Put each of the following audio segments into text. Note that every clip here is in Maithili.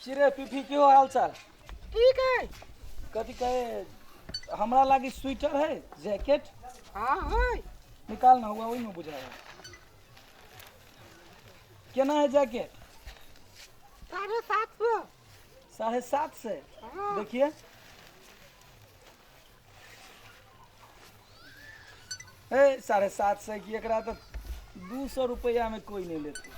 की रे पीपी की हो हाल चाल? ठीक है। कथी कहे हमरा लागी स्वेटर है जैकेट? हाँ है। निकाल ना हुआ वही में बुझाया। केना है जैकेट? 750। 750? हाँ। देखिए ए 750 की एकरा तो 200 रुपया में कोई नहीं लेते।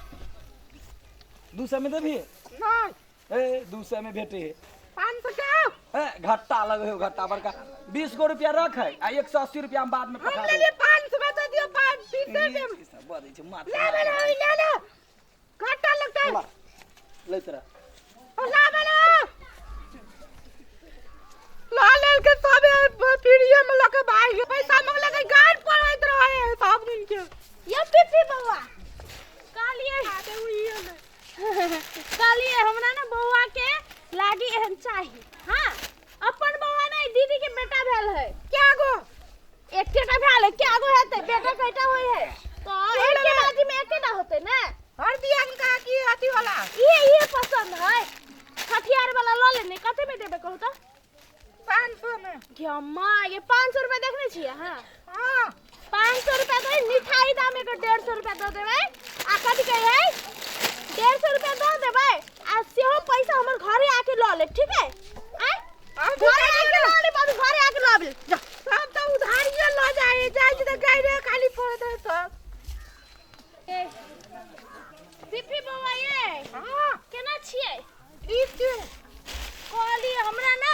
200 में देबही? नहीं। ए 200 में भेटे है। 500 के। ए घाटा लगे हो घाटा बड़का। 20 गो रुपया रख है आ 180 रुपया हम बाद में हम पठा ले देब। लिए 500 में तो दियो 5 20 दे। ई सब बजै छै माथा। ले ले ले ले घाटा लगता है। ला, ले तोरा। ओ ला बना ला लेल के सब पीढ़िए में लके भाई पैसा मांगले के गाड़ पड़ैत रहे है सब दिन के। ये पिपी बौआ कहलिए कहलिए हमरा ना बौआ के लागी एहन चाही। हाँ अपन बौआ नहीं दीदी के बेटा भेल है। क्या गो? एकेटा भेल है। क्या गो हेतै? बेटा कैटा होय है तो एके बाजी में एकेटा होतै ने। हर दिया में कहा कि अथी वाला ये पसंद है। खटियार वाला ल लेने कते में देबे कहू त? 500 में। अम्मा ये 500 रुपया देखने छियै? हाँ। हाँ। 500 रुपया दे मिठाई दाम एकर 150 रुपया दऽ देबै आ कथी कहै है 150 रुपया दऽ देबै आ सेहो पैसा हमर घरे आके लऽ लेब, ठीक है? आँय? हम घरे आके लऽ लेब, अभी घरे आके लऽ लेब। जा। सब तऽ उधारिये लऽ जाइ जाइ छै तऽ गाइरे खाली पड़ैत है सब। ए, पिपी बौआ ये। हाँ। केना छियै? ठीक छै। कहलियै हमरा ना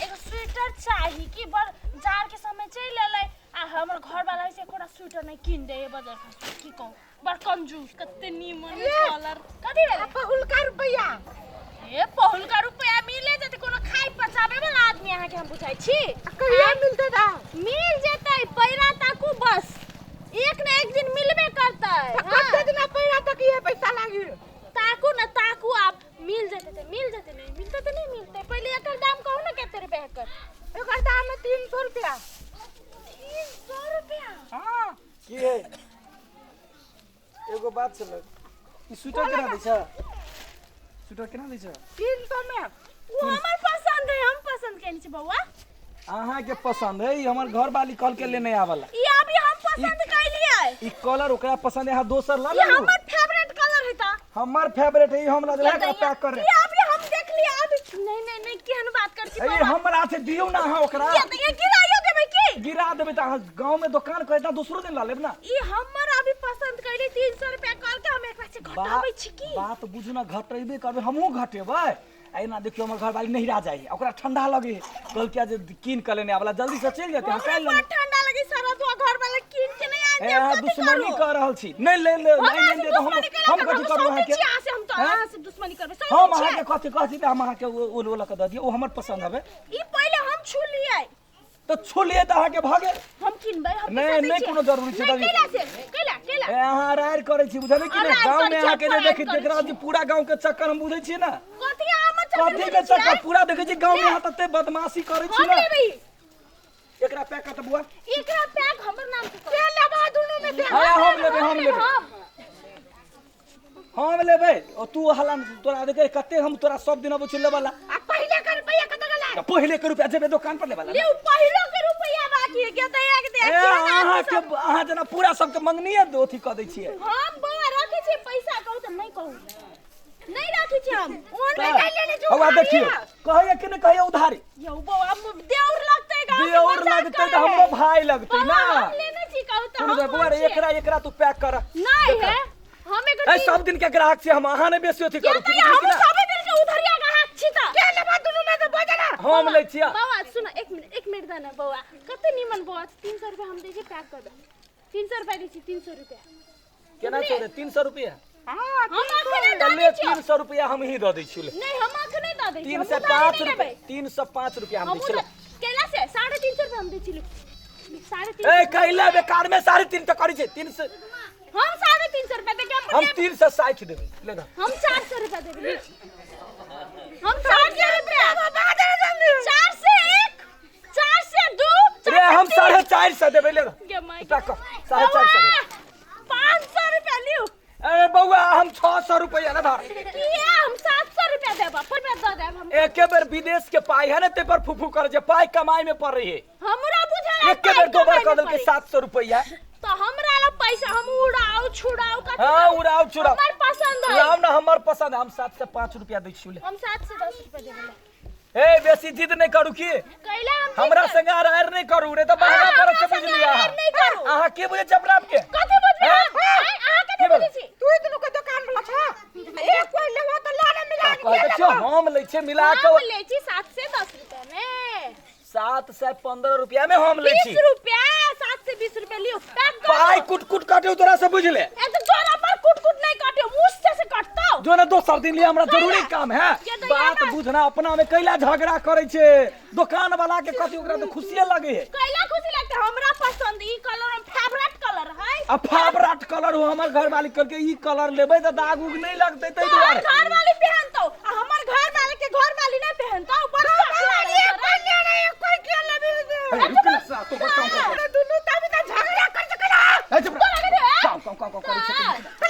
एगो स्वेटर चाही कि बड़ जाड़ के समय चलि एलै आ हमर घरवाला से एकोटा स्वेटर नहि कीन दै बजार से, की कहू बड़ कंजूस। कते नीमन कलर। कथी भेलै? पहिलका रुपैआ। ए पहिलका रुपैआ मिले जेतै कोनो खाइ पचाबै वाला आदमी अहाँके हम बुझाइ छी। आ कहिया मिलतै दा? मिल जेतै पैरा ताकू बस एक न एक दिन मिलबे करतै। तऽ कते दिना पैरा तकिए पैसा लागी? ताकू न ताकू आब मिल जेतै तऽ मिल जेतै नहीं मिलतै तऽ नहीं मिलतै। पहिले एकर दाम कहू ने कते रुपया एकर? एकर दाम है 300 रुपया। 300 रुपया? हाँ। की है एगो बात छलै ई स्वेटर केना दै छ? स्वेटर केना दै छ? 300 में। ओ हमर पसंद है, हम पसंद केने छी बौआ। अहाँ के पसंद है? ई हमर घर वाली कल के लेने आवला। ई अभी हम पसंद कैलियै। ई कलर ओकरा पसंद है, अहाँ दोसर ला ई लेलू। हमर फेवरेट कलर है ता। हमर फेवरेट है, ई हमरा ये लगा दैया, पैक कर। ई अभी हम देख लिया अभी। नहीं नहीं नहीं केहन बात कर छी ए बौआ? हमरा से दियौ ना अहाँ ओकरा। ये दैया गिराइयो देबै की? गिरा देबै त अहाँ गांव में दुकान करे त दोसरो दिन ला लेब ना। ई हमर अभी पसंद कैली 300 रुपया कल के हम एकरा से घटाबै छी की? बात बुझू ना, घटेबे करबै हमहूँ घटेबै। आ एना देखियौ हमर घरवाली नहिरा जाइ है ओकरा ठंडा लगे है कहलकै जे कीन के लेने आवला जल्दी से चलि जेतै, अहाँ हमरा काल्हि बड़ लऽ ठंडा लगे सारा दुआ घर वाला कीन के नहीं आन ए देब, अहाँ कथी दुश्मनी करू? कऽ रहल छी। नहीं ले ले हमरा नहीं से ले तऽ हम दुश्मनी केला हम तऽ कथी हम करू सौते अहाँके? छी, अहाँ से हम तऽ हैं? अहाँ से दुश्मनी करबै, सौते हम छियै। अहाँके कथी कहै छी तऽ हम अहाँके ओ ओ लऽ कऽ दऽ दियौ, ओ हमर पसन्द हवे। ई पहिले हम छू लियै। तऽ छू लियै तऽ अहाँके भऽ गेल। हम किनबै, हम नहीं, पैसा दै नहीं छियै। कोनो जरूरी छै, नहीं, दऽ दियौ। कैला से? कैला, कैला? ए अहाँ रारि करै छी बुझलियै कि नहि? अरारि गाँव में करै छी, अहाँके जे अरारि देखै करै देख रहल छी। छी पूरा गाँव के चक्कर हम बुझै छियै ना। कथी अहाँ हमर चक्कर कथी के बुझै छियै? चक्कर पूरा देखै छी गाँव में अहाँ तते बदमाशी करै छी हम ना। लेबै। एकरा पैक कर तऽ बुआ। एकरा पैक हमर नाम से कर। के लेबा दुनू में से? हाँ, हम लेबै, हम लेबै। हम लेबै। ओ तू हला तोरा देखे कते हम तोरा सब दिन अबै छी लेबला। आ पहिले के रुपैया कत गेलै? तऽ पहिले के रुपैया जेबै दुकान पर लेबला। ले पहिलो के रुपैया बाकी है, के दैया के दैया, ए, केहन आदमी अहाँ के सब? अहाँ जेना पूरा सबके मंगनीये अथी कऽ दै छियै। हम बौआ रखै छियै पैसा, कहू तऽ नहि कहू। नहीं रखै छियै हम। ओन तऽ में लेने जो हौआ उधारी देखियौ, है। कहैया कि नहि कहैया उधारी? यौ बौआ, देउर लगतै गाँव के देउर मजाक लगतै तऽ करै हमरो है। भाई लगतै बौआ, ना। हम लेने छी कहू तऽ सुनू हम तऽ बौआ रे, छियै। एकरा एकरा तू पैक कर। नहीं है, हम एकर ए सब दिन के ग्राहक छी हम, अहाँ नहि बेसी अथी करू। किया तऽ हम सबे दिन के उधरिया ग्राहक छी तऽ। के लेबा दुनू में से बजला? हम लै छियै। बौआ सुन, एक मिनट, एक मिनट दे ना बौआ। कते नीमन बौआ, 300 रुपया हम दै छी, पैक कर दे। 300 रुपया दै छी, 300 रुपया। केना छै रे 300 रुपया? हाँ, हम अखने तऽ दऽ ले दै छियौ। 300 रुपया हम ही दऽ दै छियौ ले। नहीं, हम अखने दऽ दै छियौ। तीन हम सए उधारी पाँच नहि रुपया, लेबै। 305 रुपया हम हम दै छियौ। केला से 350 रुपया हम दै छियौ। 350। ए कैला बेकार में 350 करै छै, 300। हम 350 रुपया देके हम 360 देबै ले ना। हम 400 रुपया देबै। हम 400 रुपया। 401, 402, रे हम 450 देबै ले ना। गे my. पैक कर, 450 देबै। 500 रुपया लिउ। ए बौआ, हम 600 रुपया ना धर। किया हम 700 रुपया रुपया देब, रुपया दऽ देब हम। एके बेर विदेश के पाई है ना ते पर फुफू करे छै, पाई कमाई में पड़ रही है। हमरा बुझल है एके बेर पाइ दोबर कमाइ कऽ में देलकै पड़ै। 700 रुपैआ। तो हमरा ला पैसा हम उड़ाऊ छुड़ाऊ कथी हाँ, करू? उड़ाऊ छुड़ाऊ। हमर पसंद है। लाउ ना, हमर पसंद है, हम 705 रुपया दै छियौ ले। हम 710 रुपया देबै ले। ए, बेसी जिद नहीं करू की। कैला हम जिद हमरा कर- संगे आर नहीं करू रे तऽ महंगा हाँ, पड़त छै, हमरा बुझ संगे लिया। आर नहीं करू। अहाँ के बुझै छै अपना आपके? कथी बुझबै? हैं? आँय, अहाँ कथी की भेल? बुझै छी? तू ही दुनू के दुकान वाला छा, एक कोई लेबो तो ला ना मिला के। कहै तऽ छियौ, हम लै छियै मिला कऽ। हम लै छी 710 रुपया में। 715 रुपया में हम लै छी। 20 रुपया, 720 रुपया लियो, पैक कर पाइ दो। कुट कुट काटे तोरा से, बुझले। ए तो जोरा पर कुट कुट नहीं काटे, मुझसे से कटतो। जो ना दोसर दिन लिए, हमरा जरूरी काम है। ये तो बात बुझना, अपना में कैला झगड़ा करे छै? दुकान वाला के कथी, ओकरा तऽ खुशिये लगे है। कैला खुशी लगते? हमरा पसंद ई कलर, हम फेवरेट कलर है। आ फेवरेट कलर हो, हमर घर वाली कहलकै ई कलर लेबै तऽ दाग उग नहि लगतै, ताहि तो दुआरे। घर वाली पहनतो आ हमर घर वाले के घर वाली नहीं पहनतो, बड़ शौक एक लागल। कोई ले ना, एक कोई के लेबी? हे, रुक ना, सा, तो बस काम कर। दुनू तभी तो झगड़ा कर सकला। हे, चुप रह। तोरा के दे। काउ काउ काउ काउ करै छै।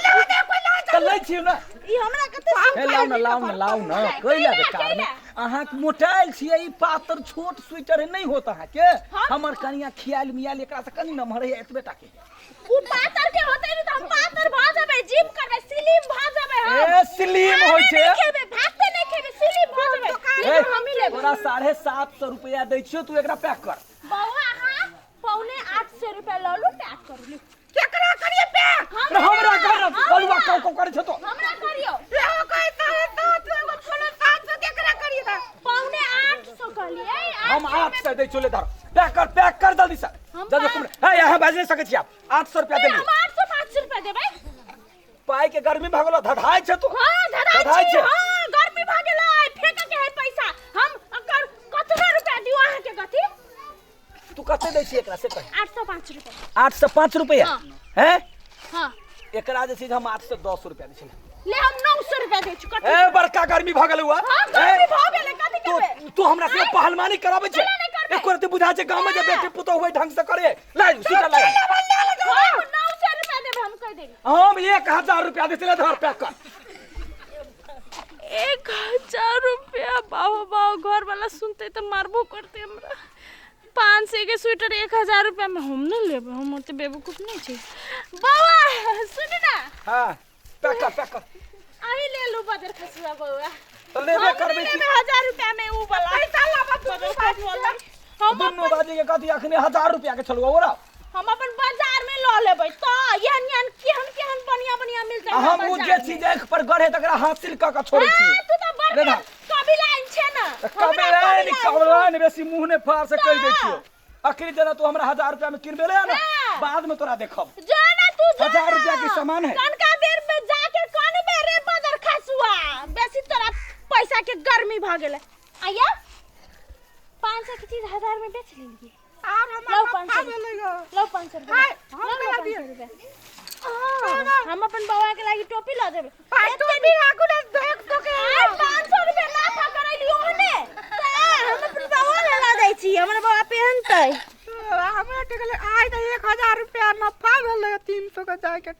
ले दे कोई ला। तऽ लै छियौ ने। ई हमरा कते हे, लाउ ना, लाउ ना, लाउ ना। कैला बेकार में अहाँके मोटायल छियै, ई पातर छोट स्वेटर नहि होत अहाँके। हमर कनिया खियाल मियाल एकरा से कनि नमहर है, एतबे टा के। उ पातर के होते ने तऽ हम पातर भ जेबै, जिम करबै, स्लिम भ जेबै हम। ए, स्लिम होइ छै। नहीं खेबै, भाते नहीं खेबै, स्लिम भ जेबै। ए, लेकिन हम ही लेबै। तोरा 750 रुपया दै छियौ, तू एकरा पैक कर। बौआ, अहाँ 775 रुपया लऽ लू, पैक कर लू। केकरा करिए पैक? हमरा कर, बलुआ काउ काउ करै छै तो। हमरा करियो। एगो कोई 750, एगो 675, केकरा करिए ता? 775 कहलियै। हम 800 दै छियौ, ले धर, पैक कर, पैक कर जल्दी से। हम जल्दी। हे, यहाँ बाजि नहि सकै छी आप। 800 रुपया हम देलियै। 805 रुपया देबै। पाइ के गर्मी भऽ गेलो, धधाइ छै तू। हाँ, धराइ धधाइ छी। छै। हाँ, गर्मी भऽ गेलै, फेंके के है पैसा। हम अकर कतना रुपया दियौ अहाँके कथी? तू कते दै छी एकरा से कह। 805 रुपया। 805 रुपया? हाँ। हैं? हाँ। एकरा जे छै से हम 810 रुपया दै छियै। ले, हम 900 रुपया दै छी, कथी? ए, बड़का गर्मी भऽ गेलै हुआ। हाँ, गर्मी भऽ गेलै, कथी तू करबै? तू हमरा से पहलवानी कराबै छै? केना नहि करबै? एको रति बुझा छै गाँव में जे बेटी पुतोहु होय ढंग से करे? ला स्वेटर ला। हम 900 रुपया देबै, हम कहि देबै। हम 1000 रुपया दै छियै, धर, पैक कर। 1000 रुपया! बाबा बाबा, घर वाला सुनते तऽ मारबो करते हमरा। 500 के स्वेटर 1000 रुपया में हम नहीं लेबै, हम ओते बेवकूफ नहीं छी। बौआ, सुन ना। हाँ, पैक कर, पैक कर। अही ले लू बजर खसुआ, बौआ। तऽ लेबे हम करबै नहीं की? लेबै 1000 रुपया में ऊ वाला पैसा लाबा दुनू बजर बाजी खसुआ। से। हम दुनू अपन बाजी के कथी? अखने 1000 रुपया के छलुआ ओरा। हम अपन बाजार में लऽ लेबै तऽ एहन एहन केहन केहन बढ़िया बढ़िया मिलतै आ हमरा हम उ बाजार जे में। चीज आँखि पर गढ़े तकरा हासिल कऽ के छोड़ै हाँ, छी। तू तऽ रे बड़का ना। कबिलाइन छै ना। तऽ हमरा कबेलाइन कबिलाइन। कबेलाइन बेसी मुँह नहि फाड़ से कहि दै तऽ। छियौ। अखनी जेना तू हमरा 1000 रुपया में किनबेले ने, हाँ। बाद में तोरा देखब। जो ना तू, जो 1000 ना। रुपया के सामान है। कनका बेर में जाके कन बेरे बदर खसुआ, बेसी तोरा पैसा के गर्मी भ गेलै। आया 500 के चीज 1000 में बेच लेलिए। आब हमरा लाउ नफा 500। भेलै गो। लो 500 रुपया। हाय, हम लो, लो केना 500 दियै? रुपया। हाँ, हम अपन बौआ के लागी टोपी ल देबै। पाइ टोपी राखू ने, 100 के। आइ 500 रुपया नाफा करैलियो हने तऽ हम अपन बौआ ले ल जाइ छी, हमर बौआ पहनतै। हमरा टेकले आइ तऽ 1000 रुपया नफा भेलै, 300 के जैकेट।